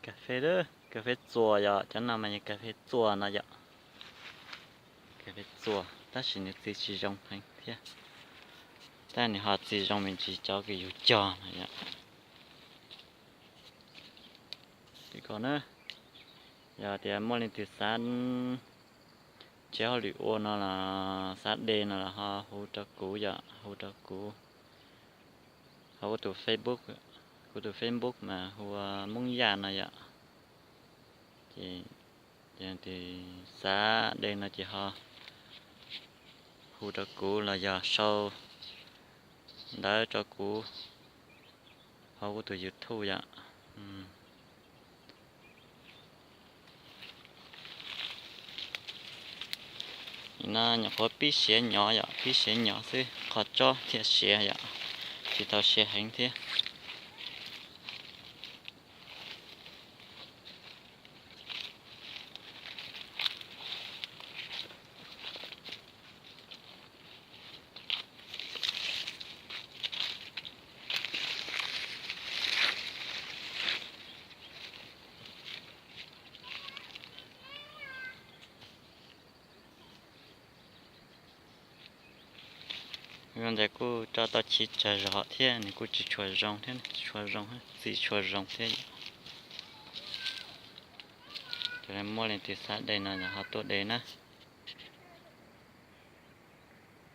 Kas fes, kas fes txuas yom, cov no mas yog kas fes txuas no yom. Kas fes txuas tab sis nws txi tsis zoo heev thiab, tab nws ho txi zoo me ntsis cov kws yus cog no yom. Ces ko na, yog tias muaj leej twg xav nrhiav hauj lwm ua no los xav de no los ho hu rau kuv yom, hu rau kuv hauv kuv tus Facebook, kuv tus Facebook mas hu ua Hmoob Yaj no yom. Ces yog leej twg xav de no ces ho hu rau kuv los yog sau ntawv rau kuv hauv kuv tus YouTube yom. No nyuam qhuav pib siav nyov yom, pib siav nyov xwb, qhov tsob thiaj siav yom, tsis tau siav heev thiab. Zoo ntawd kuj tso tau chiv tsawg zog thiab, nws kuj tsis tshua zoo thiab, tsis tshua zoo, txi tshua zoo thiab. Ces muaj leej twg xav de no ho tuaj de na.